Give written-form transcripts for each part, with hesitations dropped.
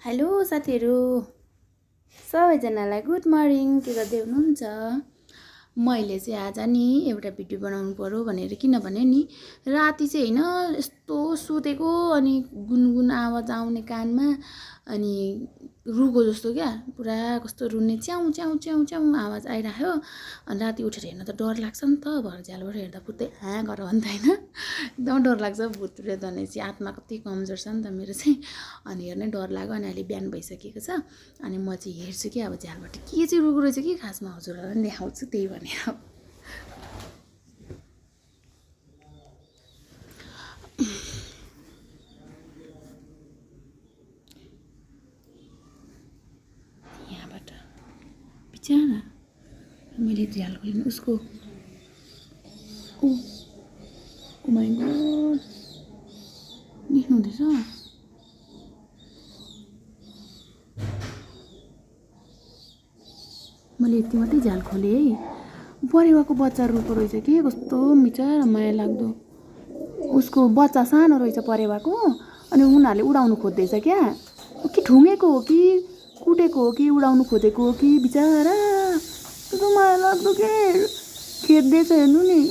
Hello साथीहरू सबैजनालाई good morning के गर्दै हुनुहुन्छ। मैले चाहिँ आज नि एउटा भिडियो बनाउनु पर्यो भनेर किनभने नि राति चाहिँ हैन यस्तो सुतेको अनि गुनगुन आवाज आउने कानमा अनि रुगो जस्तो क्या पुरा कस्तो रुने च्याउ च्याउ च्याउ च्याउ आवाज आइराख्यो। अनि राति उठेर हेर्न त डर लाग्छ नि त, भर झ्यालबाट हेर्दा पुत्तै गर भन्दा हैन एकदम डर लाग्छ। भूत प्रेत भने चाहिँ आत्मा कति कमजोर छ नि त मेरो चाहिँ। अनि हेर्नै डर लाग्यो। अनि अहिले बिहान भइसकेको छ अनि म चाहिँ हेर्छु कि अब झ्यालबाट के चाहिँ रुगो रहेछ कि खासमा हजुरहरूलाई पनि देखाउँछु त्यही भनेर। यहाँबाट बिचारा मैले झ्याल खोलेँ उसको ओ माइ गॉड देख्नु हुँदैछ। मैले यति मात्रै झ्याल खोलेँ है। परेवाको बच्चा रुको रहेछ कि कस्तो बिचारा माया लाग्दो। उसको बच्चा सानो रहेछ परेवाको अनि उनीहरूले उडाउनु खोज्दैछ क्या। कि ठुङ्गेको हो कि कुटेको हो कि उडाउनु खोजेको हो कि बिचारा कस्तो माया लाग्दो के खेद्दैछ हेर्नु नि।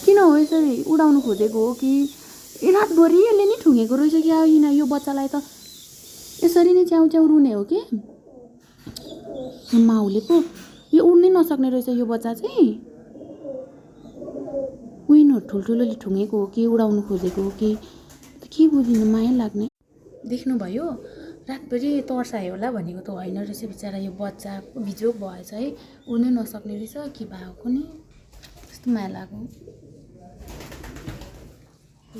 किन हो यसरी उडाउनु खोजेको हो कि रातभरि यसले नि ठुङ्गेको रहेछ कि किन यो बच्चालाई त यसरी नै च्याउ च्याउ रुने हो कि माउले पो यो उड्नै नसक्ने रहेछ यो बच्चा चाहिँ। उनीहरू ठुल्ठुलोले ठुङ्गेको हो कि उडाउनु खोजेको हो कि के बुझिनु माया लाग्ने। देख्नुभयो रातभरि तर्सायो होला भनेको त होइन रहेछ बिचारा यो बच्चा बिजोग भएछ है। उड्नै नसक्ने रहेछ के भएको नि कस्तो माया लाग्यो।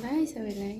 बाई सबैलाई।